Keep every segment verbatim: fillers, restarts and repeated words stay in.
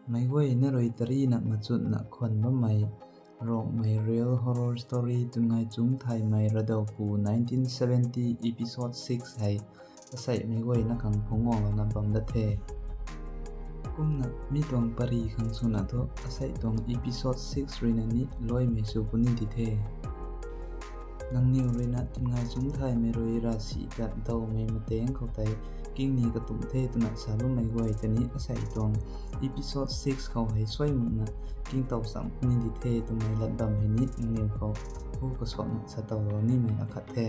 Meic guayna rui tarina machutna khwan bammei Rongmei Real Horror Story Twnngai Chungc Thaymei Ravdawpu nineteen seventy episode six hei asei meic guayna khang phungc guanglouna bam dat the. Kumna mi tuang pary khang swna thu asei tuang episode six ruina ni luaimei sw puni di the. Nangniw ruina Twnngai Chungc Thaymei rui ravsic ta dawmei mateng khou tei kingni katumc the twna sa bammei guay ta ni asei tuang episode six khou hei suai makna kingtow cham puni di the twmei lat bam hei ni nangniw khou hu kasuakna sa towlou nimei akhat the.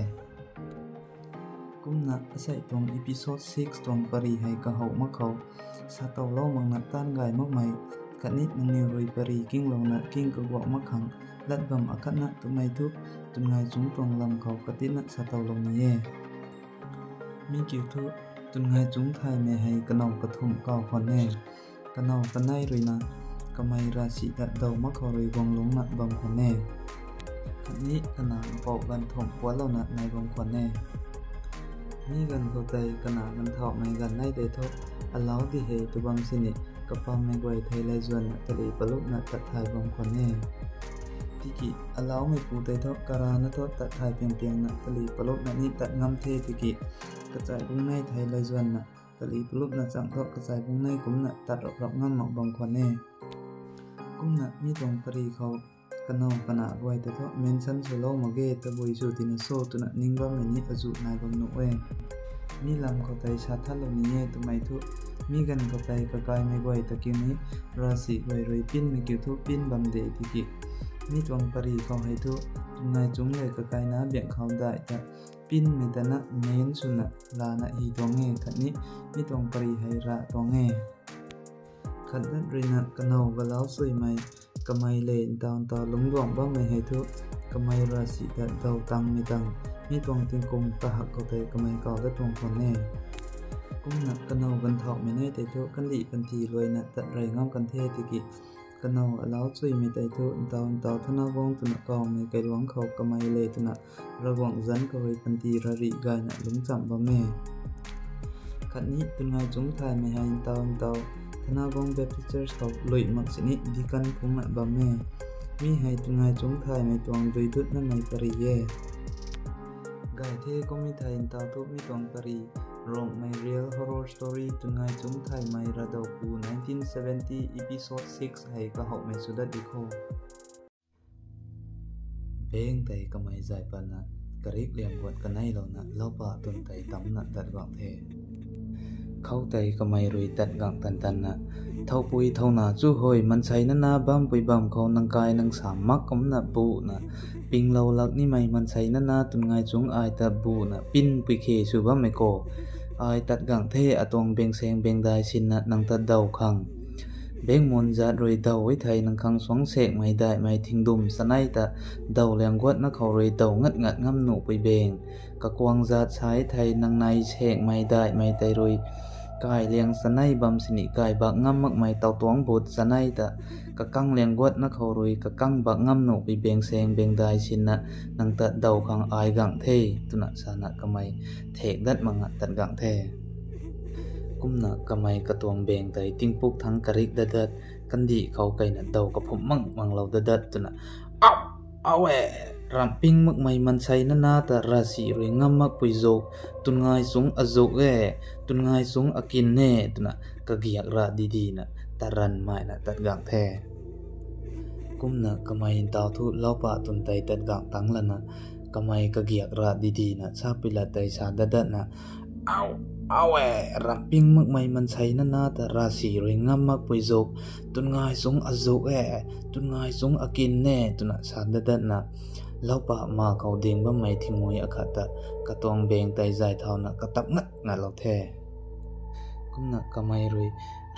Kumna asei tuang episode six tuang pary hei kahow mak khou sa towlou makna taanv gay makmei khatni nangniw rui pary kinglouna king kaguak mak khang lat bam akhatna twmei thu Twnngai Chungc tuang lam khou katina sa towlou ni e. Mi kiu thu Twnngai Chungc Thaymei hei kanow kathumh kaw khwan e. Kanow kanei ruina kamei ravsic ta daw mak khou rui guanglungcna bam khwan e. Khatni kanac mpouh ganv thumh puatlouna nai bam khwan e. Mi ganv khou tei kanac ganvthauhmei ganv nei tei thu alau di hei tw bam sini kapammei guay thei laizuanna tali palupna tat thay bam khwan e. Tiki alaumeipu tei thu karana thu tat thay piang piangna tali palupna ni tat ngam the tiki kachai bung nei thei laizuanna tali palupna chang thu kachai bung nei kumcna tat rap rap ngam mak bam khwan e. Kumna mi tuang pary khou kanow kanac guay ta thu mention swlou mak ge tabui sw tina so twna ning bammei ni azuh nai bam nuh e. Mi lam khou tei sa thatlou ni e twmei thu mi ganv khou tei kakaimei guay ta kiu ni ravsic guay rui pinmei kiu thu pin bam de tiki mi tuang pary khou hei thu Twnngai Chungc le kakaina biak khou daih ta pinmei tana main swna lana hi tuang e khatni mi tuang pary hei ra tuang e. Khat dat ruina kanow galau suimei kamei le ntaw ntaw lungcduang bammei hei thu kamei ravsic ta daw tangmei tang mi tuang tingkum kahak khou tei kamei kaw dat tuang khwan e. Kumna kanow ganvthauhmei nei tei thu kandih panty luaina tat rey ngam kan the tiki kanow alau chuimei tei thu ntaw ntaw thana guang twna kawmei kailuangc khou kamei le twna Ravguangc zanc khou rui panty rarih gayna lungc cham bam e. Khatni Twnngai Chungc Thaymei hei ntaw ntaw thana guang Baptist Church khou lui mak sini deacon phungcna bam e. Mi hei Twnngai Chungc Thaymei tuang dui dutnamei pary e. Gay the kummei thei ntaw thu mi tuang pary Rongmei Real Horror Story Twnngai Chungc Thaymei Ravdawpu nineteen seventy episode six hei kahowmei sw dat di kho. Beng tei kamei zay patna karik liang guat kaneilouna loupa twn tei tamcna tat gang the. Khou tei kamei rui tat gang tan tanna, thoupui thouna chu hoi mansei nana bampui bam khou nang kai nang sa mak kumcna buna pinglou lak nimei mansei nana Twnngai Chungc ai ta buna pinpui khe sw bammei khou ai tat gang the atuang bengsaeng bengdai sinna nang ta daw khang. Bengmun zat rui daw e thei nang khang suang sekmei daihmei thingdum chanei ta daw liang guatna khou rui daw ngat ngat ngam nuhpui beng. Kakuang zat sa e thei nang nei sekmei daihmei tei rui kai liang chanei bam sini kai bak ngam makmei tawtuang but chanei ta kakang liang guatna khou rui kakang bak ngam nuhpui bengsaeng bengdai sinna nang ta daw khang ai gang the twna sana kamei thek dat makna tat gang the. Kumna kamei katuang beng tei tingpuk thangc karik dat dat, kandih khou kaina daw kaphumh mang manglou dat dat twna, Au! Au e! Ramh ping makmei mansei nana ta ravsic rui ngam makpui zuk, Twnngai Chungc azuk e, Twnngai Chungc akin e, twna kagiak ra didina taranmei na tat gang the. Kumna kamei ntaw thu loupa twn tei tat gang tang lana, kamei kagiak ra didina sapui lat tei sa dat datna, Au! Au e! Ramh ping makmei mansei nana ta ravsic rui ngam makpui zuk, Twnngai Chungc azuk e, Twnngai Chungc akin e, twna sa dat datna, loupa ma khou ding bammei thingmui akhat ta katuang beng tei zay thauna katap ngat ngatlou the. Kumna kamei rui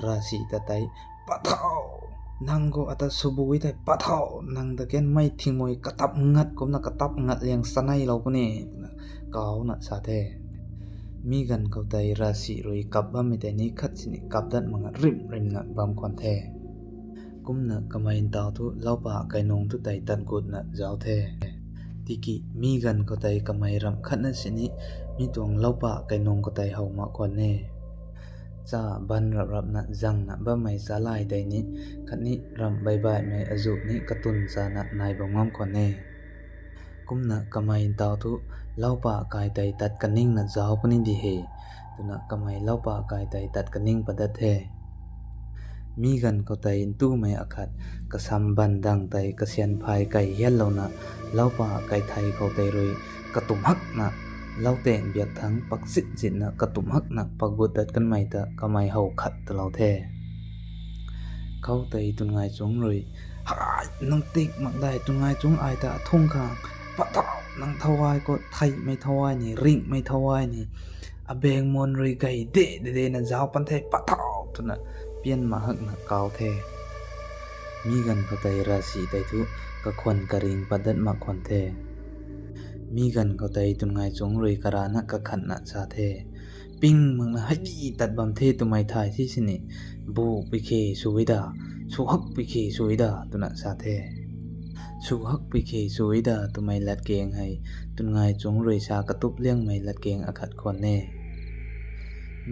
ravsic ta tei, Pathau! Nang khou ata swbui tei pathau! Nang ta kenmei thingmui katap ngat kumna katap ngat liang chaneilou puni, twna kauna sa the. Mi ganv khou tei ravsic rui kap bammei tei ni khat sini kap dat makna rimh rimhna bam khwan the. Kumna kamei ntaw thu loupa kainung thu tei tat gutna zauc the. Tiki mi ganv khou tei kamei ramh khatna sini mi tuang loupa kainung khou tei how mak khwan e. cha ban rap rapna zangna bammei chalay tei ni, khatni ramh baibaihmei azuh ni katun chana nai bam ngam khwan e. Kumna kamei ntaw thu, loupa kai tei tat kaningna zauc puni di he, twna kamei loupa kai tei tat kaning padat the. Mi ganv khou tei ntumei akhat kasam ban dang tei kasian phay kai hianlouna, loupa kai thei khou tei rui katumh hakna, lou teng biak thangc pakchit chitna katumh hakna pagut dat kanmei ta kamei how khat talou the. Khoutei twn ngai chungc rui, Hai, nang tik mak dai, twn ngai chungc ai ta athung khang, pat thau, nang thauay khou theihmei thauay ni, ringhmei thauay ni, abeng mun rui gay de de dena zauc pan the, pat thau, twna pian ma hakna kau the. Mi ganv khou tei ravsic tei thu kakhwan karing pat dat mak khwan the. Mi ganv khou tei twn ngai chungc rui karana kakhatna sa the. Ping makna hei di tat bam the twmei thay thi sini, bu pui khe sw e da, su hak pui khe sw e da, twna sa the. Su hak pui khe sw e da twmei latkaeng hei, twn ngai chungc rui sa katup liangmei latkaeng akhat khwan e.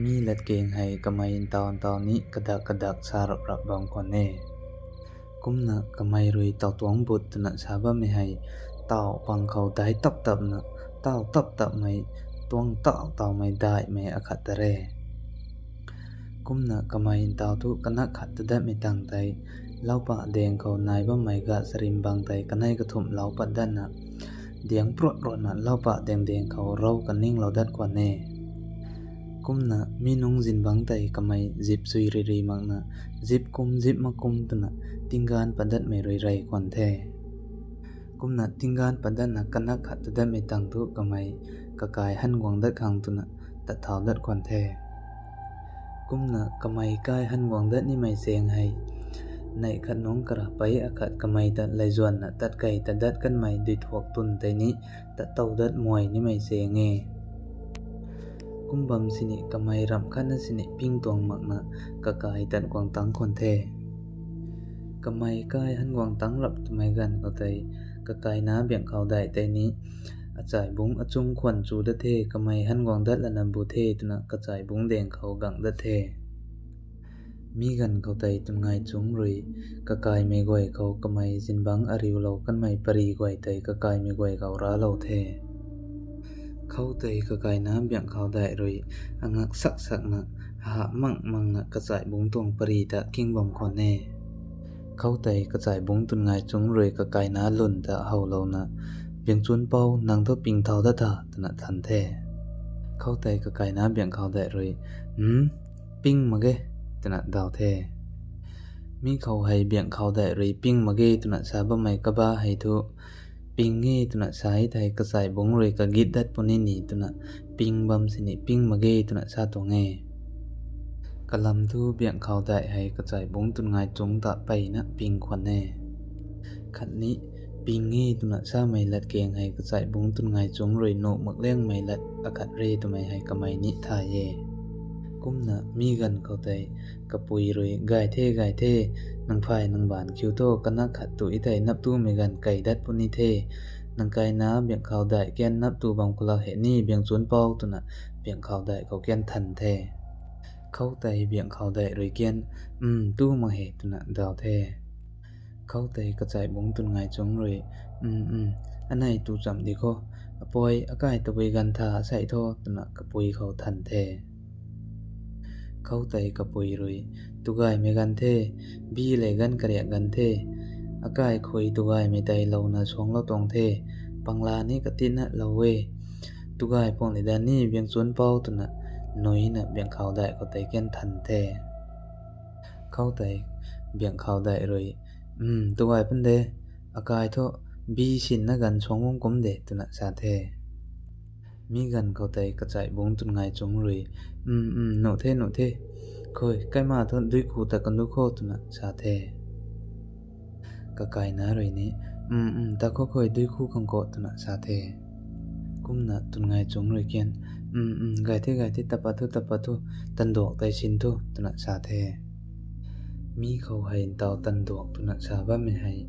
Mi latkaeng hei kamei ntaw ntaw ni kadak kadak sa rap rap bam khwan e. Kumna kamei rui taw tuang but twna sa bammei hei, taw pang khou dai tap tapna, taw tap tapmei, tuang taw tawmei daihmei akhat ta re. Kumna kamei ntaw thu kanak khat ta datmei tang tei, loupa deng khou nai bammei ga sarim bang tei kanei kathumh lou pat datna, diang prut rutna loupa deng deng khou rou kaninglou dat khwan e. Kumna mi nungc zin bang tei kamei zip sui ri ri makna, zip kum zip mak kum twna, tingganv pat datmei rui rey khwan the. Kumna tingganv pat datna kanak khat ta datmei tang thu kamei kakai han guang dat khang twna tat thau dat khwan the. Kumna kamei kai han guang dat nimei chaeng hei, neih khat nungc kara pei akhat kamei ta laizuanna tat kei ta dat kanmei duithuak twn tei ni tat tow dat muay nimei chaeng e. Kum bam sini kamei ramh khatna sini ping tuang makna kakai tat guang tangc khwan the. Kamei kai han guang tangc rap twmei ganv khou tei, kakaina biangh khou daih tei ni, achai bungc achung khwan chu dat the, kamei han guang dat lana bu the twna kachai bungc deng khou gang dat the. Mi ganv khou tei twn ngai chungc rui, kakaimei guay khou kamei zin bang ariulou kanmei pari guay tei kakaimei guay khou raclou the. Khoutei kakaina biangh khou daih rui, angak sak sakna, ha mang mangna kachai bungc tuang pari ta king bam khwan e. Khoutei kachai bungc twn ngai chungc rui kakaina lwn ta howlouna, Biangchun pou, nang thu ping thau dat tha? twna than the. Khoutei kakaina biangh khou daih rui, Hmm, ping mak ge, twna daw the. Mi khou hei biangh khou daih rui ping mak ge twna sa bammei kaba hei thu, ping e twna sa e thei kachai bungc rui kagit dat puni ni twna, ping bam sini ping mak ge twna sa tuang e. Kalam thu biangh khou daih hei kachai bungc twn ngai chungc ta peyna ping khwan e. Khatni, ping e twna samei latkaeng hei kachai bungc twn ngai chungc rui nuh mak liangmei lat akhat re twmei hei kamei ni thay e. Kumna mi ganv khou tei, kapui rui, Gay the, gay the, nang phay nang baanv khiu tho, kanak khat tu i thei nap tumei ganv kei dat puni the, nang kaina biangh khou daih kan nap tu bam khou lak he ni, Biangchun pou, twna biangh khou daih khou kan than the. Khoutei biangh khou daih rui kan, M, tu mak he, twna daw the. Khoutei kachai bungc twn ngai chungc rui, M, m, anei tu chamh di khou, apui, akai tabui ganv tha sei tho, twna kapui khou than the. Khoutei kapui rui, Tugaymei ganv the, bi le ganv kariak ganv the, akai khui tugaymei tei louna suangclou tuang the, pangla ni katinna lou e. Tugay puang ni dan ni, Biangchun pou, twna nuina biangh khou daih khou tei kan than the. Khoutei biangh khou daih rui, M, tugay pan de, akai thu bi sinna ganv suang bam kum de, twna sa the. Mi ganv khou tei kachai bungc twn ngai chungc rui, M, m, nuh the, nuh the, khui, kaima thu dui khu ta kan du khou, twna sa the. Kakaina rui ni, M, m, ta khou khui, dui khu khang khou, twna sa the. Kumna twn ngai chungc rui kan, M, m, gay the, gay the, tapat thu, tapat thu, tanduak tei sin thu, twna sa the. Mi khou hei ntaw tanduak twna sa bammei hei,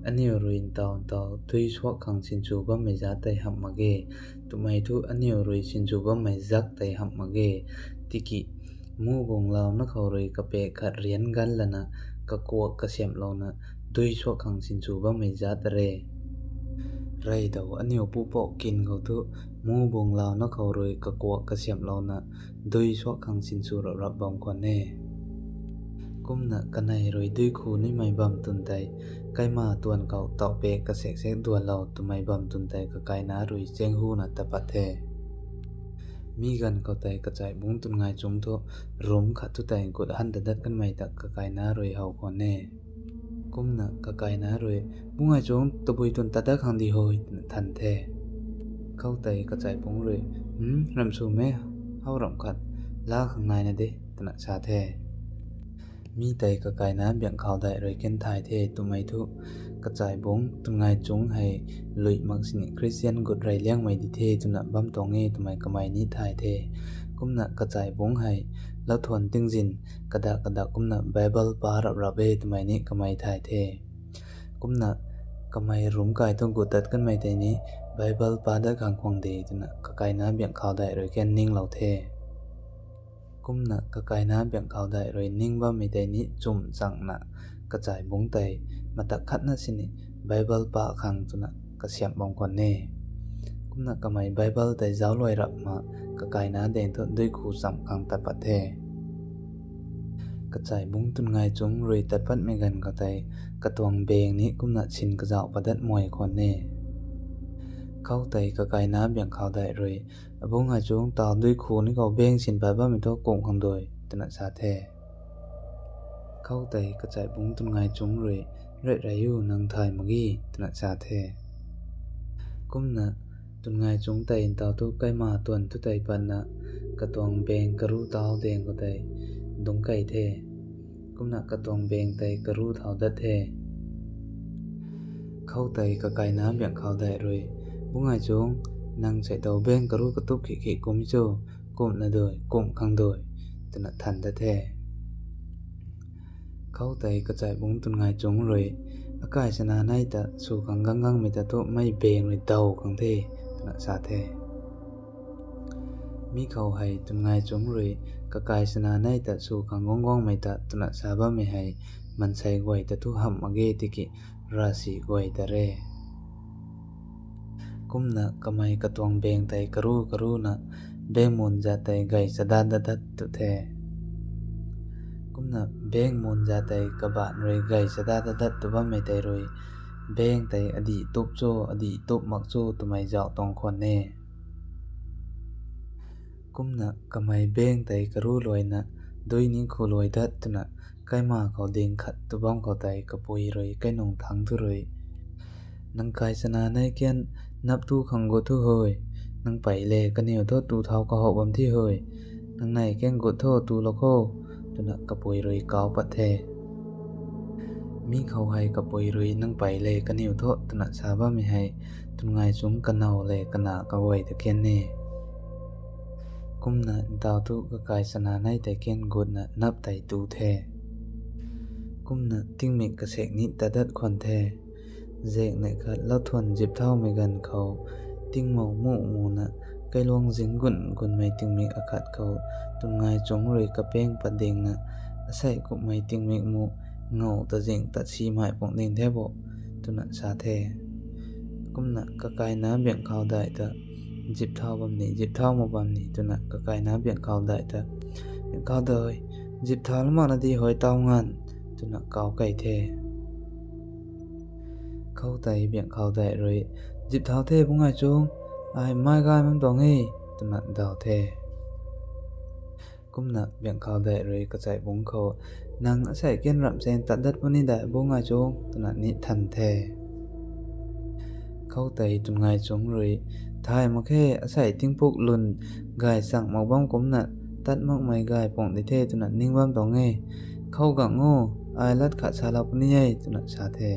aniw rui ntaw ntaw dui suak khang sinchu bammei zat tei hamh mak ge, twmei thu aniw rui sinchu bammei zak tei hamh mak ge, tiki Mubunglouna khou rui kapek khat rianc gan lana kakuak kasiamhlouna dui suak khang sinsw bammei zat re. Rey daw aniu pupouc kin khou thu mubunglouna khou rui kakuak kasiamhlouna dui suak khang sinsw rap rap bam khwan e. Kumna kanei rui dui khu nimei bam twn tei, kaima tuan khou tauhpek kasaek saek duanlou twmei bam twn tei kakaina rui cheng huna tat pat the. Mi ganv khou tei kachai bungc twn ngai chung thu, rum khat thu tei gut han ta dat kanmei ta kakaina rui how khwan e. Kumna kakaina rui, Bungaichung, tabui twn tat dat khang di hoi, twna than the. Khoutei kachai bungc rui, Hmm, ramh sw e, how ramh khat, laa khang naina de, twna sa the. Mi tei kakaina biangh khou daih rui kan thay the twmei thu, kachai bungc twn ngai chung hei lui mak sini Khristian gut rey liangmei di the twna bam tuang e twmei kamei ni thay the. Kumna kachai bungc hei lauthuan tingzin kadak kadak kumna Bible pa rap rap e twmei ni kamei thay the. Kumna kamei rum kai thu gut tat kanmei tei ni Bible pa dat khang khwan de twna kakaina biangh khou daih rui kan ninglou the. Kumna kakaina biangh khou daih rui ning bammei tei ni chum changna kachai bungc tei matak khatna sini Bible pa khang twna kasiamh bam khwan e. Kumna kamei Bible tei zaucluai rapna kakaina daeng thu dui khu chamh khang tat pat the. Kachai bungc twn ngai chung rui tat patmei ganv khou tei katuang beng ni kumna sin kazauh pat dat muai khwan e. Khoutei kakaina biangh khou daih rui, Abungaichung, taw dui khu ni khou beng sin pat bammei thu kumh khang dui, twna sa the. Khoutei kachai bungc twn ngai chung rui, Rey rey u, nang thay mak ge, twna sa the. Kumna twn ngai chung tei ntaw thu kaima tuan thu tei patna katuang beng karu tau daeng khou tei dungc key the. Kumna katuang beng tei karu thau dat the. Khoutei kakaina biangh khou daih rui, Bungaichung, nang sei daw beng karu katup khi khi kum cho, kumhna dui, kumh khang dui, twna than dat the. Khoutei kachai bungc twn ngai chung rui, Akai sana nei ta sw khang gang gangmei ta thu mei beng rui daw khang the, twna sa the. Mi khou hei twn ngai chung rui, Kakai sana nei ta sw khang guang guangmei ta, twna sa bammei hei, maansei guay ta thu hamh mak ge tiki, ravsic guay ta re. Kumna kamei katuang beng tei karu karuna, beng mun zat tei gay chadat dat dat tu the. Kumna beng mun zat tei kabaanc rui gay chadat dat dat tu bammei tei rui, beng tei adih tup cho, adih tup mak cho twmei zauc tuang khwan e. Kumna kamei beng tei karu luaina, dui ni khu luai dat twna, kaima khou ding khat tu bam khou tei kapui rui kainung thangc thu rui, Nang kai sana nei kan nap tu khang gut thu hoi, nang pey le kaniw thu tu thau kahou bam thi hoi, nang nei kan gut tho tu lou kho, twna kapui rui kau pat the. Mi khou hei kapui rui nang pey le kaniw thu twna sa bammei hei, twn ngai chung kanow le kana kaguay ta kan e. Kumna ntaw thu kakai sana nei tei kan gutna nap tei tu the. Kumna tingmik kasek ni tat dat khwan the. Zaeng neih khat lauthuan zip thaumei ganv khou, tingmou muh muna, kailuang zing gun gunmei tingmik akhat khou, twn ngai chung rui kapeng pat dingna, asei kumhmei tingmik mu, ngow ta zing tat simei puang ding the bo, twna sa the. Kumna kakaina biangh khou daih ta, zip thau bam ni, zip thau mak bam ni, twna kakaina biangh khou daih ta, biangh khou daih, zip thau la makna di hoi taw nganv, twna kau key the. Khoutei biangh khou daih rui, Zip thau the Bungaichung, ai mei gay bam tuang e, twna daw the. Kumna biangh khou daih rui kachai bungc khou, Nang asei kan ramh chaeng tat dat puni daih Bungaichung, twna ni than the. Khoutei twn ngai chung rui, Thay mak khe, asei tingpuk lun gay chang mak bam kumcna, tat makmei gay puang di the twna ning bam tuang e. Khou gang o, ai lat khat salou puni e, twna sa the.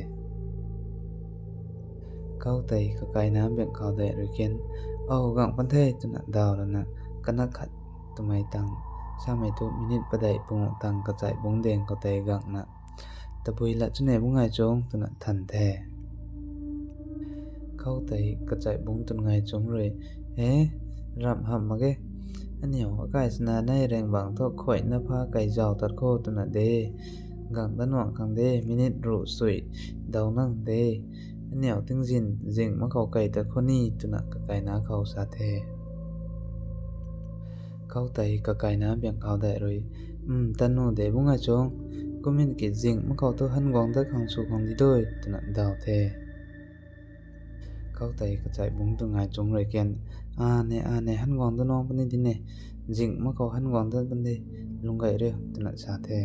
Khoutei kakaina biangh khou daih rui kan, Ou, gang pan the, twna daw lana, kanak khat twmei tang, samei thu minute padeih pung tang kachai bungc daeng khou tei gangna, Tabui lat chune Bungaichung, twna than the. Khoutei kachai bungc twn ngai chung rui, E, ramh hamh mak ge. Aniu akai sana nei rang bang thu khuaina pha kai zau tat kho twna de. Gang dat nuang khang de, minute ruh sui daw nang de. Aniu tingzin zing mak khou kai tat kho ni twna kakaina khou sa the. Khoutei kakaina biang khou dai rui, Um, tat nu de bung ai chung. Kumit ki zing mak khou thu han guang dat khang sw khang di doi twna daw the. Khoutei kachai bung tun ngai chung rui ken, Ane, ane, han guang dat nuang puni di ne. Zing mak khou han guang dat puni di, lung gay riu twna sa the.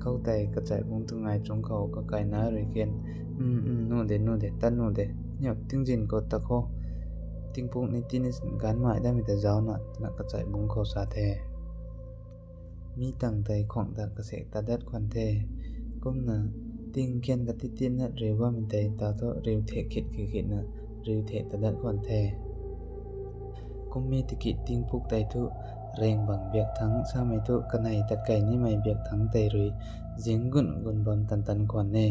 Khoutei kachai bung tun ngai chung khou kakaina rui ken, Um, um, nu de, nu de, tat nu de. Niu tingzin khou tat kho. Tingpuk ni tini sin ganmei datmei ta zauc na twna kachai bung khou sa the. Mi tang tei khuang ta kasek tat dat khwan the. Kumna ting kian kati tina riu bammei tei ta thu riu thek khit khit khitna riu thek tat dat khwan the. Kum mi tiki tingpuk tei thu rang bang biak thangc samei thu kanei tat kai nimei biak thangc tei rui zing gun gun bam tan tan khwan e.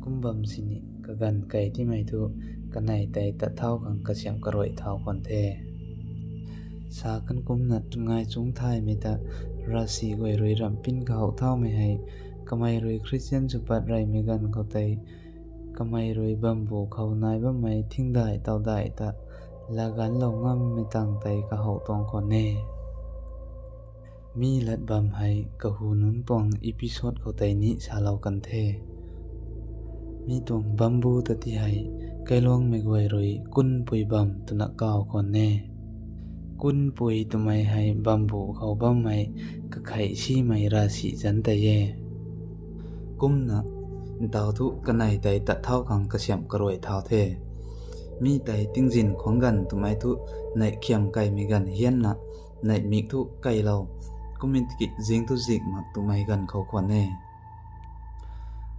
Kum bam sini kaganv kai timei thu kanei tei tat thau khang kasiamh karuai thau khwan the. Sa kan kumna tun ngai chung thaymei ta ravsic guay rui ramh pin kahouh thaumei hei, kamei rui Khristian sw pat reymei ganv khou tei, kamei rui bambu khou nai bammei thingdai taudai ta laganlou ngammei tang tei kahouh tuang khwan e. Mi lat bam hei kahu nunc tuang episode khou tei ni salou kan the. Mi tuang bambu ta ti hei kailuangmei guay rui kunpui bam twna kaw khwan e. Kunpui twmei hei bambu khou bammei kakhei simei ravsic zanc tei e. Kumna ntau thu kanei tei tat thau khang kasiamh karuai thau the. Mi tei tingzin khuang ganv twmei thu neih khiam kaimei ganv hianna, neih mik thu kailou, kumit ki zing thu zing mak twmei ganv khou khwan e.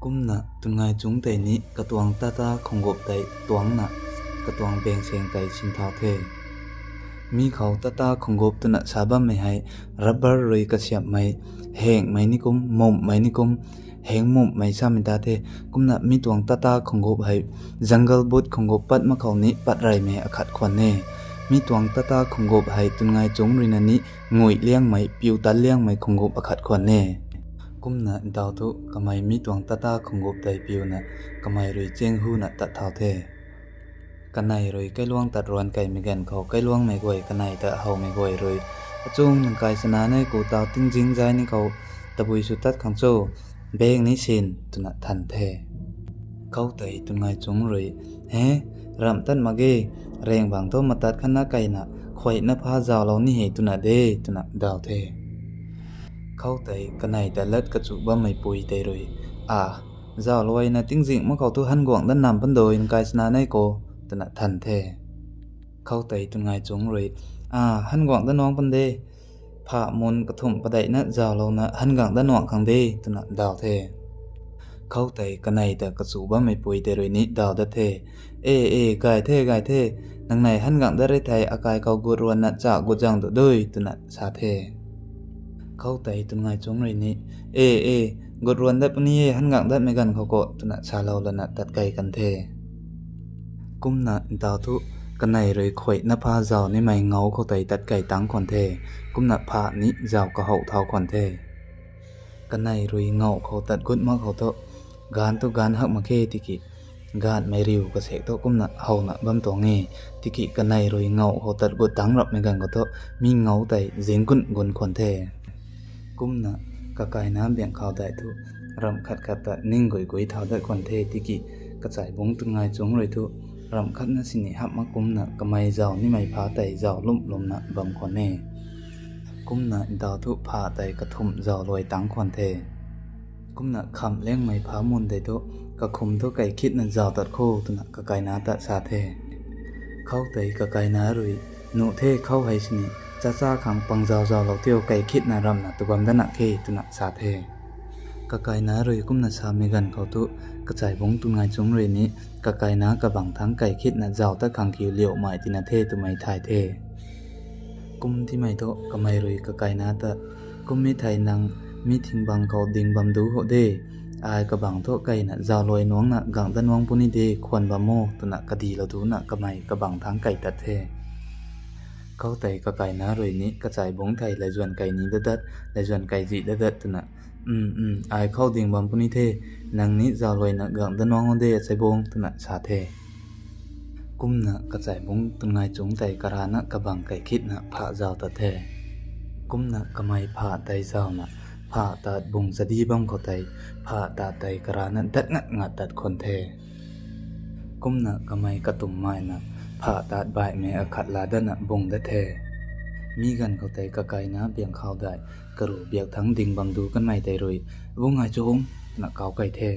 Kumna tun ngai chung tei ni katuang tata khunggup tei tuangcna, katuang beng seng tei sin thau the. Mi khou tata khunggup twna sa bammei hei rubber rui kasiamhmei, hengmei ni kum, mumhmei ni kum, heng mumhmei samei ta the. Kumna mi tuang tata khunggup hei jungle boot khunggup pat mak khou ni pat reymei akhat khwan e. Mi tuang tata khunggup hei tun ngai chung ruina ni ngui liangmei, piu tat liangmei khunggup akhat khwan e. Kumna ntau thu kamei mi tuang tata khunggup tei piuna kamei rui cheng huna tat thau the. Kanei rui kailuang tat ruan kaimei ganv khou kailuangmei guay kanei ta howmei guay rui, Achung, nang kai sana nei ku tau tingzing zai ni khou tabui sw tat khang cho, beng ni sin, twna than the. Khoutei tun ngai chung rui, He, ramh tat mak ge, rang bang thu matat khatna kaina khuaina pha zauclou ni he twna de, twna daw the. Khoutei kanei ta lat kachu bammei pui tei rui, A, zauc luaina tingzing mak khou thu han guangc dat nam pan doi nang kai sana nei ko, twna than the. Khoutei tun ngai chung rui, A, han guangc dat nuang pan de, phah mun kathumh padeihna zauclouna han guangc dat nuang khang de, twna daw the. Khoutei kanei ta kachu bammei pui tei rui ni daw dat the. E, e, gay the, gay the, nang nei han guangc dat re thei akai khou gut ruanna cha gut zang du dui, twna sa the. Khoutei tun ngai chung rui ni, E, e, gut ruan dat puni e han guangc datmei ganv khou ko, twna salou lana tat kei kan the. Kumna ntau thu kanei rui khuaina pha zauc nimei ngau khou tei tat kei tangc khwan the. Kumna phah ni zauc kahouh thau khwan the. Kanei rui ngau khou tat gut mak khou thu, gaanv thu gaanv hak mak khe tiki, gaanvmei riu kasek thu kumna howna bam tuang e. Tiki kanei rui ngau khou tat gut tangc rapmei ganv khou thu, mi ngau tei zing gun gun khwan the. Kumna kakaina biang khou dai thu, ramh khat khat ta ning gui gui thau dat khwan the tiki, kachai bungc tun ngai chung rui thu, ramh khatna sini hap mak kumna kamei zauc nimei pha tei zauc lum lumna bam khwan e. Kumna ntau thu pha tei kathumh zauc luai tangc khwan the. Kumna khamh liangmei pha mun tei thu, kakhum thu kei khitna zauc tat kho, twna kakaina ta sa the. Khoutei kakaina rui, Nuh the, khou hei sini, chacha khang pang zauc zauclou tio, kei khitna ramhna tu bam dat na khe, twna sa the. Kakaina rui kumna samei ganv khou thu, kachai bungc tun ngai chung rui ni, kakaina kabang thangc kei khitna zauc tat khang kiu liauhmei tina the twmei thay the. Kum timei thu kamei rui kakaina ta, Kum mi thei nang mi thingbang khou ding bam du ho de, ai kabang thu keina zauc luai nuangcna guangc dat nuang puni de khwan bam o, twna kadilou duna kamei kabang thangc kei tat the. Khoutei kakaina rui ni kachaibungc thei laizuan kai ni dat dat, laizuan kai zih dat dat twna, Um, um, ai khou ding bam puni the, nang ni zauc luaina gang dat nuang o de, achaibungc, twna sa the. Kumna kachaibungc twn ngai chungc tei karana kabang kai khitna phah zauc tat the. Kumna kamei phah tei zaucna, phah tat bung chadi bam khou tei, phah tat tei karana dat ngat ngat tat khwan the. Kumna kamei katumh maina, phah tat baihmei akhat laa datna bung dat the. Mi ganv khou tei kakaina biang khou dai, karu biak thangc ding bam du kanmei tei rui, Bung ai chungc, twna kau kai the.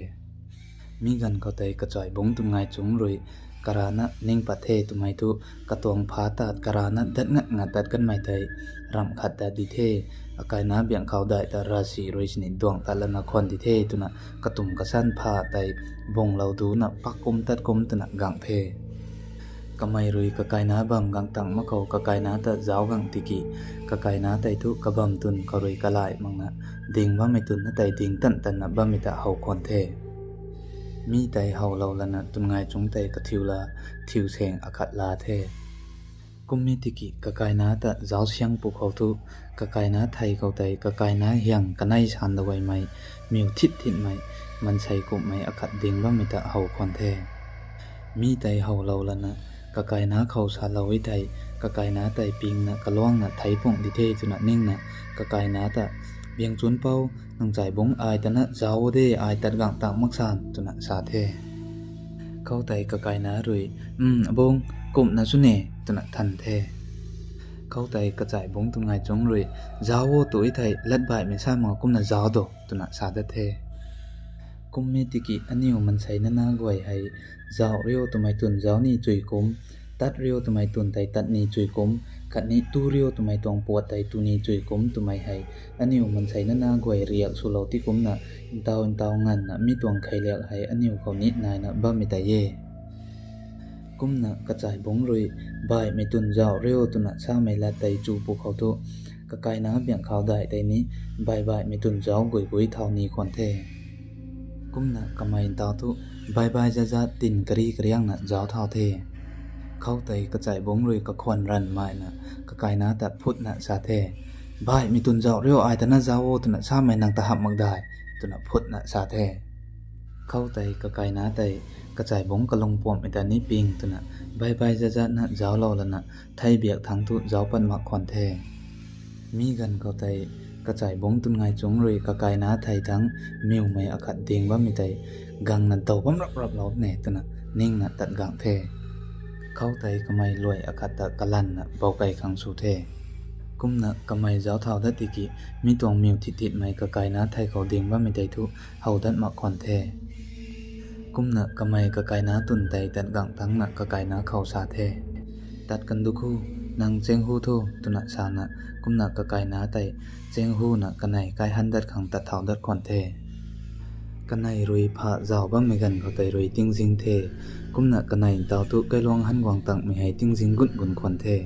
Mi ganv khou tei kachaibungc twn ngai chungc rui, karana ning pat the twmei thu, katuang phah tat karana dat ngat ngat tat kanmei tei, ramh khat tat di the, akaina biang khou dai ta ravsic rui sini duang tat lana khwan di the twna, katumh kasan phah tei, bunglou duna pak kum tat kum twna gang the. Kamei rui kakaina bam gang tang mak khou kakaina ta zauc gang tiki, kakaina tei thu kabam twn khou rui kalai makna, ding bammei twn na tei ding tan tanna bammei ta how khwan the. Mi tei howlou lana twn ngai chungc tei kathiu la, thiu seng akhat la the. Kum mi tiki kakaina ta zauc siang pwkhou thu, kakaina thei khou tei kakaina hiang kanei san da guaymei, miw thit thitmei, mansei kumhmei akhat ding bammei ta how khwan the. Mi tei howlou lana, kakaina khou salou e thei, kakaina tei pingna kaluangna thei pung di the twna ningna, kakaina ta, Biang chunc pou, nang chaibungc ai tana zauc o de, ai tat gang tang mak san, twna sa the. Khoutei kakaina rui, Um, abungc, kumna sw ne, twna than the. Khoutei kachaibungc twn ngai chungc rui, Zauc o tu e thei lat baihmei sa mak kumna zauc do, twna sa dat the. Kum mi tiki aniw mansei nana guay hei, zauc rio twmei twn zauc ni chui kum, tat rio twmei twn tei tat ni chui kum, khatni tu rio twmei tuang puat tei tu ni chui kum twmei hei, aniw mansei nana guay riak swlou ti kumcna, ntau ntau nganvna mi tuang kheiliak hei aniw khou ni naina bammei tei e. Kumna kachaibungc rui, Baihmei twn zauc rio, twna samei lat tei chu pwkhou thu, kakaina biang khou dai tei ni, Bai baihmei twn zauc gui gui thau ni khwan the. Kumna kamei ntau thu, Bai bai zat zat tin kari kariangna zauc thau the. Khoutei kachaibungc rui kakhwan ranv maina, kakaina ta phutna sa the. Baihmei twn zauc rio, ai tana zauc o, twna samei nang ta hamh mak dai, twna phutna sa the. Khoutei kakaina tei, kachaibungc kalung puamhmei ta ni ping twna, bai bai zat zatna zauclou lana, thei biak thangc thu zauc pat mak khwan the. Mi ganv khou tei, kachaibungc twn ngai chungc rui kakaina thei thangc, miwmei akhat ding bammei tei, gangna daw bam rap raplou ne twna, ningna tat gang the. Khoutei kamei luai akhat ta kalanna bou kei khang sw the. Kumna kamei zauc thau dat tiki, mi tuang miw thit thitmei kakaina thei khou ding bammei tei thu, how dat mak khwan the. Kumna kamei kakaina twn tei tat gang thangcna kakaina khou sa the. Tat kan du khu, nang cheng hu thu, twna sana, kumna kakaina tei, cheng huna kanei kai han dat khang tat thau dat khwan the. Kanei rui pha zauc bammei ganv khou tei rui tingzing the. Kumna kanei ntau thu kailuang han guang tangmei hei tingzing gut gun khwan the.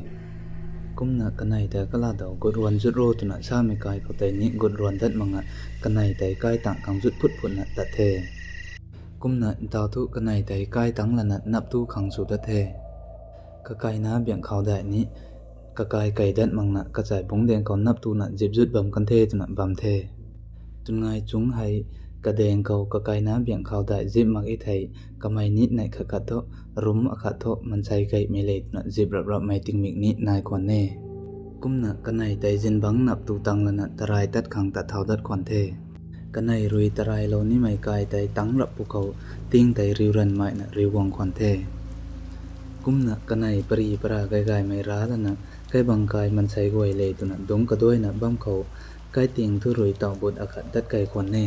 Kumna kanei ta kala daw gut ruan zut ro twna samei kai khou tei ni gut ruan dat makna kanei tei kai tang khang zut phut phutna tat the. Kumna ntau thu kanei tei kai tangc lana nap tu khang sw dat the. Kakaina biang khou dai ni, kakai kei dat makna kachaibungc daeng khou nap tuna zip zut bam kan the twna bam the. Twn ngai chungc hei, kadaeng khou kakaina biang khou dai zip mak e thei, kamei ni neih khat khat thu, rum akhat thu mansei keimei le twna zip rap rapmei tingmik ni nai khwan e. Kumna kanei tei zingbangc nap tu tang lana tarai tat khang tat thau dat khwan the. Kanei rui tarailou nimei kai tei tangc rap pwkhou, ting tei riu ranv maina riu guang khwan the. Kumna kanei pari para gay gaymei ra lana, kaibang kai mansei guay le twna dungc kaduaina bam khou, kaiting thu rui taw but akhat dat kei khwan e.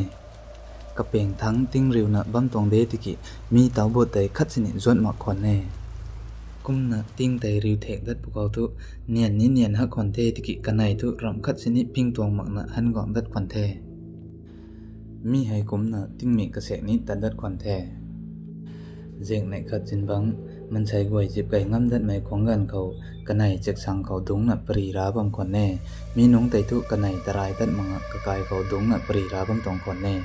Kapeng thangc ting riuna bam tuang de tiki, mi taw but tei khat sini zuat mak khwan e. Kumna ting tei riu thek dat pwkhou thu, nian ni nian hak khwan the tiki kanei thu ramh khat sini ping tuang makna han guang dat khwan the. Mi hei kumna tingmik kasek ni tat dat khwan the. Zek neih khat zingbangc, mansei guay zip kei ngam datmei khuang ganv khou, kanei chaksang khou dungcna pari ra bam khwan e. Mi nungc tei thu kanei tarai tat makna kakai khou dungcna pari ra bam tuang khwan e.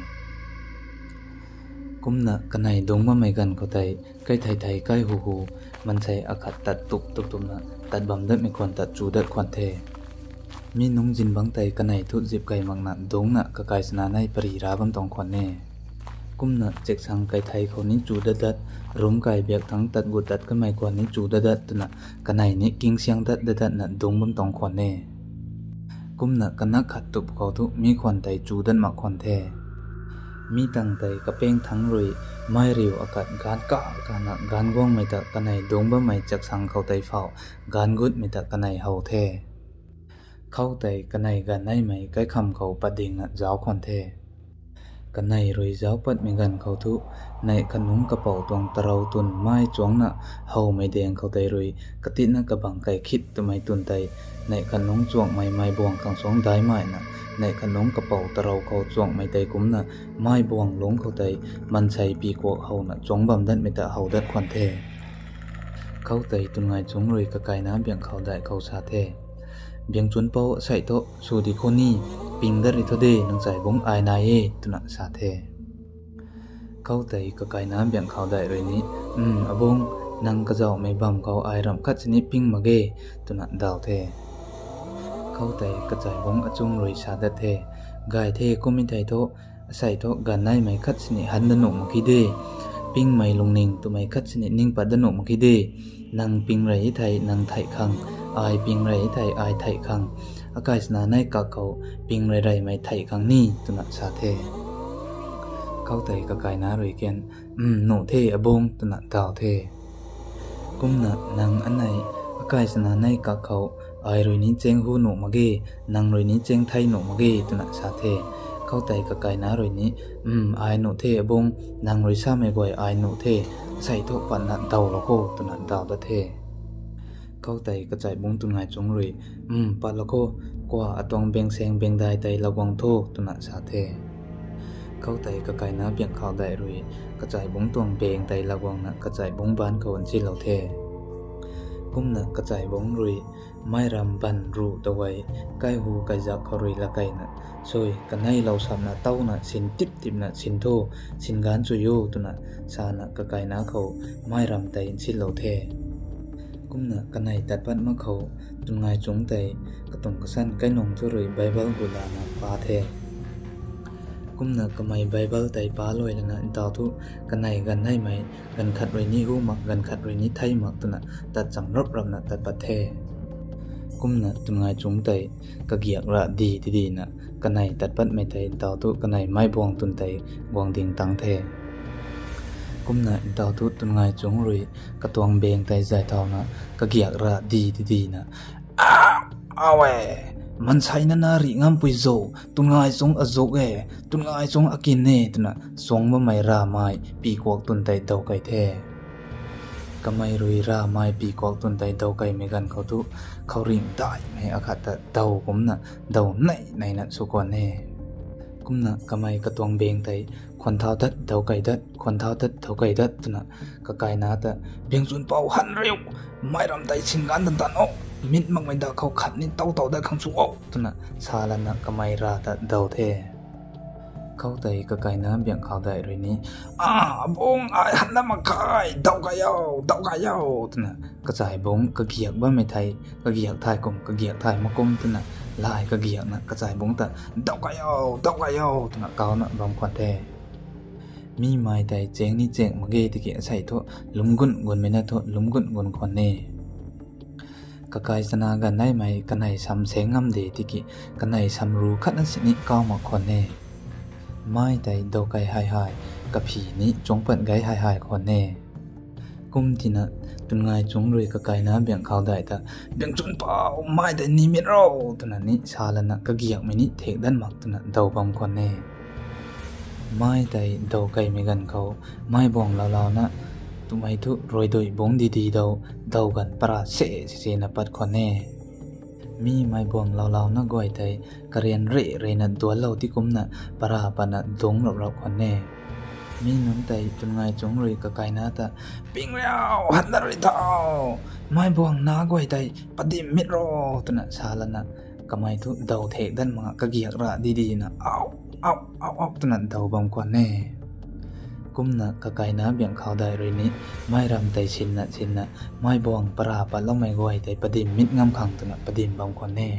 Kumna kanei dungc bammei ganv khou tei, kai thei thei kai hu hu, maansei akhat tat tup tup tupna tat bam datmei khwan ta chu dat khwan the. Mi nungc zin bangc tei kanei thu zip key makna dungcna kakai chana nei pary ra bam tuang khwan e. Kumna chaksang kai thei khou ni chu dat dat, rumc kai biak thangc tat gut tat kanmei khwan ni chu dat dat twna kanei ni kingsiang dat dat datna dungc bam tuang khwan e. Kumna kanak khat tup khou thu mi khwan tei chu dat mak khwan the. Mi tang tei kapeng thangc rui, mai riu akhat gaanv ka kana gaanv guangmei ta kanei dungc bammei chaksang khou tei phou, gaanv gutmei ta kanei how the. Khoutei kanei ganv neimei kaikham khou pat dingna zauc khwan the. Kanei rui zauc patmei ganv khou thu, neih khat nungc kapou tuang tarou twn mai chuangcna howmei daeng khou tei rui, katitna kabang key khit twmei twn tei, neih khat nungc chuangmei mei buang khang suangc daihmei na, neih khat nungc kapou tarou khou chuangmei tei kumcna, mei buang lungc khou tei, maansei pi kuak howna chuangc bam datmei ta how dat khwan the. Khoutei twn ngai chungc rui kakaina biang khou daih khou sa the. Biang chunc pou asei thu sw di khou ni, ping dat ri thu de nang chai bungc ai nai e twna sa the. Khoutei kakaina biang khou daih rui ni, Um, abungc, nang kazauhmei bam khou ai ramh khat sini ping mak ge twna daw the. Khoutei kachai bungc achung rui sa dat the. Gay the kummei thei thu, asei thu ganv neimei khat sini han dat nuh mak ki de. Pingmei lungning twmei khat sini ning pat dat nuh mak ki de. Nang ping rey thei nang theih khang, ai ping rey thei ai theih khang. Akai chana nei kak khou ping rey reymei theih khang ni twna sa the. Khoutei kakaina rui kan, Um, nuh the abungc twna daw the. Kumna nang anei, akai chana nei kak khou, ai rui ni chaeng hu nuh mak ge, nang rui ni chaeng thei nuh mak ge twna sa the. Khoutei kakaina rui ni, Um, ai nuh the abungc, nang rui samei guay ai nuh the, asei thu patna daw lou kho twna daw dat the. Khoutei kachai bungc twn ngai chungc rui, Um, pat lou kho, kua atuang bengsaeng bengdai tei laguang tho twna sa the. Khoutei kakaina biang khou daih rui, kachai bungc tuang beng tei laguangna kachai bungc baanc khou nsilou the. Kumna kachai bungc rui, mei ram ban ruh tawei, kai hu kaizak khou rui lakeina, Sui, kaneilou sapna towna sin tip tipna sin thu, sin gaanc chu o twna sana kakaina khou, mei ram tei nsilou the. Kumna kanei tat pat mak khou, twn ngai chungc tei, katuang kasan kainung thu rui Bible gut lana pa the. Kumna kamei Bible tei pa luai lana ntaw thu, kanei ganv neimei, ganv khat rui ni hu mak, ganv khat rui ni thei mak twna tat cham rap rapna tat pat the. Kumna twn ngai chungc tei, kagiak ra di tidina, kanei tat patmei tei ntaw thu kanei mei buang twn tei guang ding tang the. Kumna ntaw thu twn ngai chungc rui, katuang beng tei zay thauna, kagiak ra di tidina, Au e, maansei nana rih ngampui zo, twn ngai chungc azuk e, twn ngai chungc akin e twna, chuangc bammei ramei pi kuak twn tei daw key the. Kamei rui ramei pi kuak twn tei daw keymei ganv khou thu, khouringh daihmei akhat ta daw kumcna, daw nei neina sw khwan e. Kumna kamei katuang beng tei, khwan thau dat, daw key dat, khwan thau dat, daw key dat twna, kakaina ta, Biang chunc pou han riu, mei ram tei sin gaanc tan tan o, mit makmei da khou khat ni tow tow dat khang chu o twna, sa lana kamei ra ta daw the. Khoutei kakaina biang khou daih rui ni, A, abungc ai han na mak khe, daw key o, daw key o twna, kachai bungc kagiak bammei thei, kagiak thay kum, kagiak thay mak kum twna, lay kagiakna kachai bungc ta, Daw key o, daw key o twna kauna bam khwan the. Mi mei tei chaeng ni chaeng mak ge tiki asei thu, lungc gun gunmei na thu lungc gun gun khwan e. Kakai chana ganv neimei kanei sam saeng ngam de tiki, kanei sam ru khatna sini kau mak khwan e. Mei tei daw key hei hei, kaphi ni chuangc pat gay hei hei khwan e. Kum tina, twn ngai chungc rui kakaina biang khou daih ta, Biang chunc pou, mei tei ni mit ro twna ni sa lana kagiakmei ni thek dat mak twna daw bam khwan e. Mei tei daw keymei ganv khou, mei buang loulouna, twmei thu ruaidui bungc didi daw, daw ganv para se se sena pat khwan e. Mi mei buang loulouna guay tei, karian re rena duanclou ti kumcna, para patna dungc rap rap khwan e. Mi nunc tei twn ngai chungc rui kakaina ta, Ping riu, han dat rui tho, mei buang na guay tei, padim mit ro twna sa lana, kamei thu daw thek dat mak kagiak ra didina, Au, au, au, au twna daw bam khwan e. Kumna kakaina biang khou dai rui ni, mai ram tei sinna sinna, mai buang para patloumei guay tei padim mit ngam khang twna padim bam khwan e.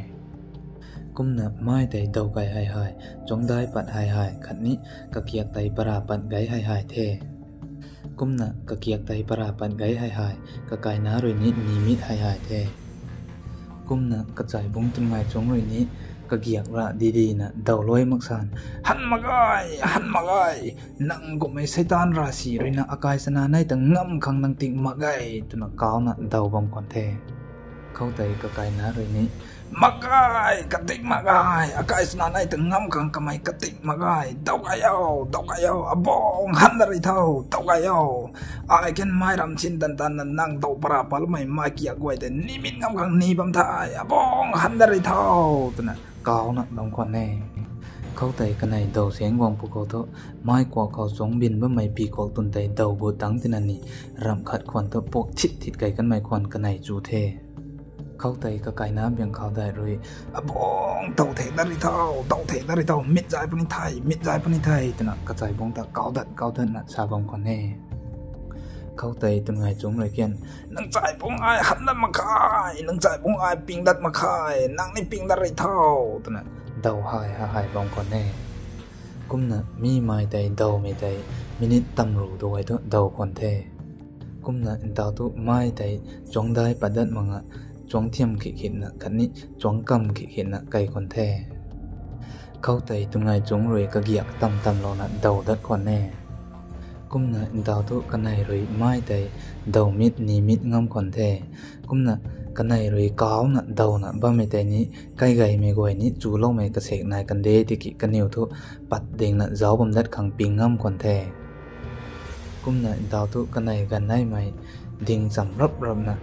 Kumna mai tei dou kai hei hei, chuangdai pat hei hei khatni kakiak tei para pat gei hei hei the. Kumna kakiak tei para pat gei hei hei, kakaina rui ni ni mit hei hei the. Kumna kachai bungc twn ngai chung rui ni, kagiak ra didina dou luai mak san, han mak gay, han mak gay, nang kummei seitaan ravsic rui na akai chana nei ta ngam khang nang tik mak gay twna kauna dou bam khwan the. Khoutei kakaina rui ni, mak gay, katik mak gay, akai chana nei ta ngam khang kamei katik mak gay, dou gay o, dou gay o, abang han da rui tho, dou gay o. Ai kan mai ram sin tan tanna nang dou para patloumei mai kiak guay tei ni mit ngam khang ni bam the, abang han da rui tho, twna kauna bam khwan e. Khoutei kanei dou seng guang pw khou thu, mai kuak khou chuang bin bammei pi kuak twn tei dou gut tangc tina ni, ramh khat khwan thu puak thit thit kei kanmei khwan kanei chu the. Khoutei kakaina biang khou dai rui, abang dou thek da rui tho, dou thek da rui tho, mit zay puni the, mit zay puni the, twna kachai bungc ta kau dat kau datna sa bam khwan e. Khoutei twn ngai chung rui kian, nang chai bungc ai han dat mak khe, nang chai bungc ai ping dat mak khe, nang ni ping dat rui tho, twna dou hei ha hei bam khwan e. Kumna mi mai tei doumei tei minute tamru tu gay thu dou khwan the. Kumna ntau thu mai tei chuangdai pat dat mak nga, chuang thiam khit khitna khatni chuang kam khit khitna kei khwan the. Khoutei twn ngai chung rui kagiak tam tamlouna dou dat khwan e. Kumna ntau thu kanei rui mai tei dou mit ni mit ngam khwan the. Kumna kanei rui kauna douna bammei tei ni, kaigaymei guay ni chuloumei kasek nai kan de tiki kaniw thu pat dingna zauc bam dat khang ping ngam khwan the. Kumna ntau thu kanei ganv naimei ding cham rap rapna,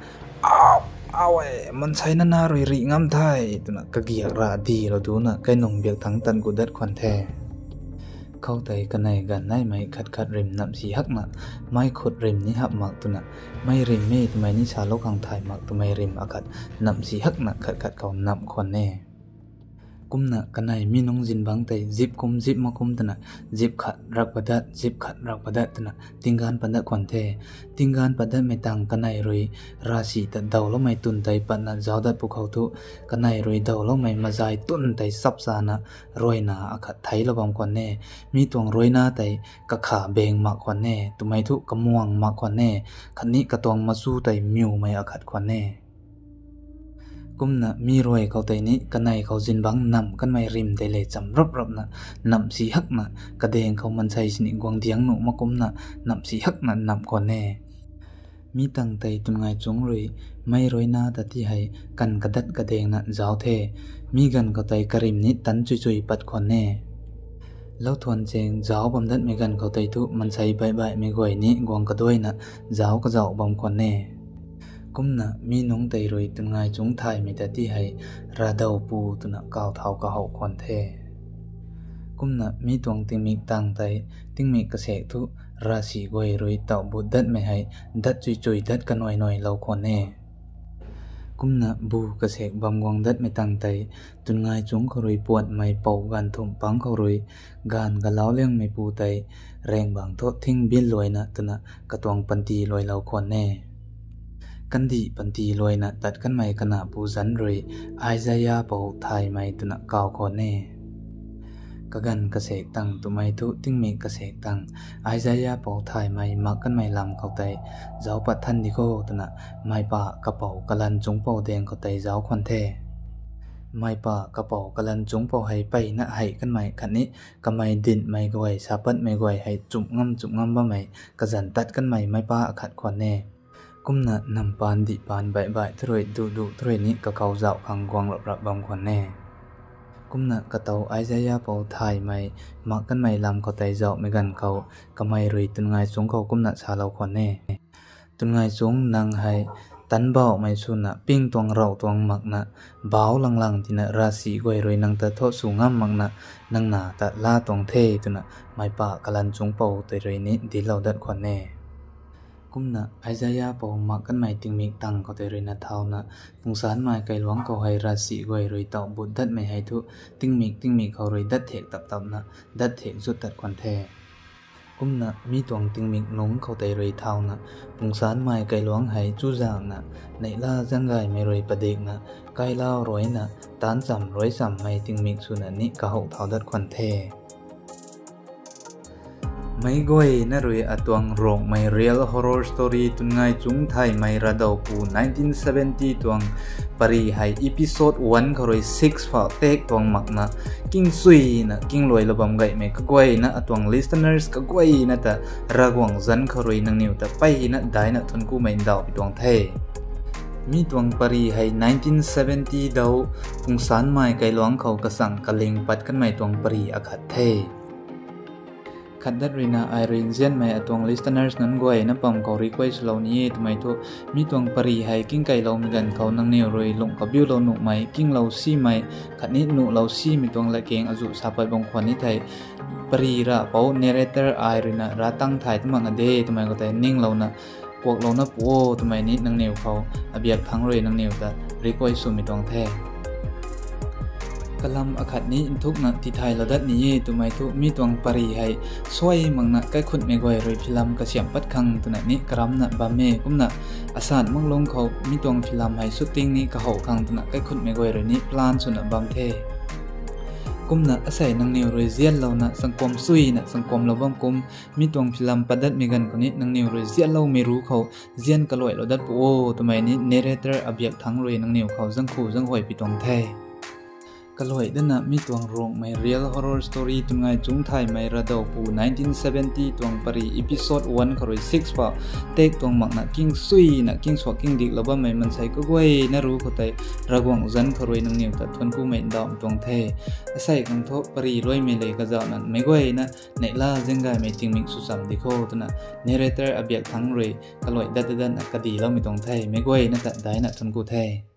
au, au e, mansei nana rui rih ngam the, twna kagiak ra dilou duna kainung biak thangc tat gut dat khwan the. Khoutei kanei ganv naimei khat khat rim namh si hakna, mei khut rim ni hap mak twna, mei rim e twmei ni salou khang thay mak twmei rim akhat namh si hakna khat khat khou namh khwan e. Kumna kanei mi nungc zin bangc tei zip kum zip mak kum twna, zip khat rak padat, zip khat rak padat twna tingganv padat khwan the. Tingganv padatmei tang kanei rui ravsic ta dowloumei twn tei patna zauc dat pw khou thu, kanei rui dowloumei mazai twn tei chapchana ruaina akhat theiclou bam khwan e. Mi tuang ruaina tei kakha beng mak khwan e, twmei thu kamuang mak khwan e, khatni katuang machu tei miwmei akhat khwan e. Kumna mi ruai khou tei ni kanei khou zin bangc namh kanmei rim tei le cham rap rapna, namh si hakna, kadaeng khou mansei sini guang diang nuh mak kumna, namh si hakna namh khwan e. Mi tang tei twn ngai chung rui, mei ruaina ta ti hei, kan kadat kadaengna zauc the. Mi ganv khou tei karim ni tan chui chui pat khwan e. Lou thuan cheng zauc bam datmei ganv khou tei thu mansei baih baihmei guay ni guang kaduaina zauc kazauh bam khwan e. Kumna mi nungc tei rui twn ngai chung thaymei ta ti hei, ravdowpu twna kaw thau kahouh khwan the. Kumna mi tuang tingmik tang tei, tingmik kasek thu, ravsic guay rui tauh but datmei hei, dat chui chui dat kanuai nuailou khwan e. Kumna bu kasek bam guang datmei tang tei, twn ngai chung khou rui puanhmei pou ganv thumh pang khou rui, ganv galau liangmeipu tei, raengbangc thu thing bin luaina twna katuang panty luailou khwan e. Kandih panty luaina tat kanmei kanapu zanc rui, Isaiah pou thaymei twna kaw khwan e. Kaganv kasek tang twmei thu tingmik kasek tang, Isaiah pou thaymei mak kanmei lam khou tei, zauc pat than di kho twna, meipa kapou kalanv chungcpou daeng khou tei zauc khwan the. Meipa kapou kalanv chungcpou hei mpeyna hei kanmei khatni, kamei dinhmei guay, sapatmei guay hei chumh ngam chumh ngam bammei, kazanc tat kanmei meipa akhat khwan e. Kumna namh paan dih paan baih baih thu rui duh duh thu rui ni kakhou zauh khang guang rap rap bam khwan e. Kumna katow Isaiah pou thaymei, mak kanmei lam khou tei zauhmei ganv khou, kamei rui twn ngai chung khou kumna salou khwan e. Twn ngai chung nang hei, tanc bauhmei swna ping tuang rauh tuang makna, bauc lang lang tina ravsic guay rui nang ta thu sw ngam makna, nang na ta la tuang the twna, meipa kalanv chungcpou tei rui ni dinclou dat khwan e. Kumna Isaiah pou mak kanmei tingmik tang khou tei ruina thauna, pungsanmei kailuangc khou hei ravsic guay rui tauh but datmei hei thu, tingmik tingmik khou rui dat thek tap tapna, dat thek zut tat khwan the. Kumna mi tuang tingmik nungc khou tei rui thauna, pungsanmei kailuangc hei chuzaenghna, neihla zaenggaymei rui padikna, kailau ruina, taanv cham ruai chammei tingmik swna ni kahouh thau dat khwan the. Meic guayna rui atuang Rongmei real horror story Twn Ngai Chung Thaymei Ravdawpu nineteen seventy tuang pary hei episode one khou rui six pha tak tuang makna, kingchuina kingluailou bam gaymei kaguayna atuang listeners kaguayna ta Ravguangc zanc khou rui nangniw ta mpeyna daihna thuanckumei ndauhpui tuang the. Mi tuang pary hei nineteen seventy dau pungsanmei kailuangc khou kachang kaling pat kanmei tuang pary akhat the. Khatdat ruina ai rui nzianmei atuang listeners nunc guayna pam khou request swlou ni e twmei thu, mi tuang pary hei kingkeiloumei ganv khou nangniw rui lungh kabiulou nuhmei, kinglou simei, khatni nuhlou simei tuang latkaeng azuh sa pat bam khwan ni thei, pary rapou narrator ai ruina ravtang thay ta mak na de twmei khou tei ninglouna, kuaklouna pu o twmei ni nangniw khou abiak thangc rui nangniw ta request swmei tuang the. Kalam akhat ni nthukna tithaylou dat ni e twmei thu mi tuang pary hei suai makna kaikhunhmei guay rui film kasiamh pat khang twna ni karamna bam e. Kumna asan mak lungc khou mi tuang film hei shooting ni kahouh khang twna kaikhunhmei guay rui ni plan swna bam the. Kumna asei nangniw rui zianlouna sangkuam suina sangkuamlou bam kum, mi tuang film patdatmei ganv khou ni nangniw rui zianloumei ru khou zian kaluailou dat pu o twmei ni narrator abiak thangc rui nangniw khou zaengkhu zaenghuay pi tuang the. Kaluai dana mi tuang Rongmei real horror story Twn Ngai Chung Thaymei Ravdawpu nineteen seventy tuang pary episode one khou rui six pha tak tuang makna kingchuina kingsuak kingdiklou bammei mansei kaguayna ru khou tei Ravguangc zanc khou rui nangniw ta thuanckumei ndauhmei tuang the. Asei khang thu pary luaimei le kazauhna meic guayna neihla zaenggaymei tingmik sw cham di kho twna narrator abiak thangc rui kaluai dat dat datna kadiloumei tuang the. Meic guayna ta daihna thuancku the.